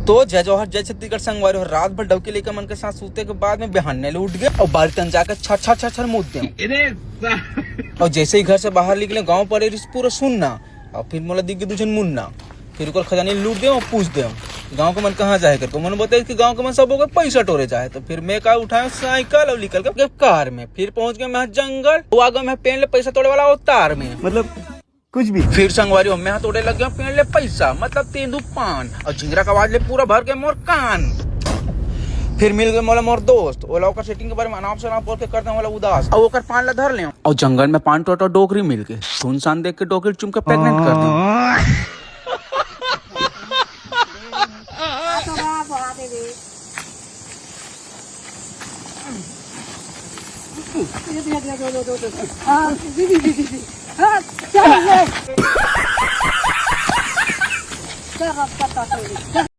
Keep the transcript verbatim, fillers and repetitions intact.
तो जय जोहार, जय छत्तीसगढ़ संगवारी हो। रात भर डौकी लइका मन के साथ सूते के बाद में बिहाने ले उठ गेंव अउ बारी तन जाके छर छर छर छर मूत देंव। अउ जैसे ही घर से बाहर निकलेंव, गाँव परे रिहिस पूरा सुन्ना। अउ फिर मोला दिख गे दू झन मुन्ना। फिर ओकर खजानी लूट देंव अउ पूछ देंव, "गाँव के मन कहाँ जाहे?" करके। ओमन बताइस कि गाँव के मन सब ओकर पैसा टोरे जाहे। तो फिर मैं का उठाएंव साइकिल अउ निकल गेंव कार में। फिर पहुंच गेंव मैं जंगल, अउ आ गेंव मैं पेड़ ले पैसा तोड़े वाला अवतार में। मतलब कुछ भी। फिर संगवारी हो, मैं तोड़े लग गेंव पेड़ ले पैसा, मतलब तेंदू पान, अउ झिंगरा के आवाज ले पूरा भर गे मोर कान। फिर मिल गे मोला मोर दोस्त, ओला ओकर सेटिंग के बारे में अनाप शनाप बोल के कर देंव ओला उदास, अउ ओकर पान ला धर लेंव। अउ जंगल में पान टोटो डोकरी मिल गे, सुनसान देख के डोकरी चुम के प्रेग्नेंट कर देंव।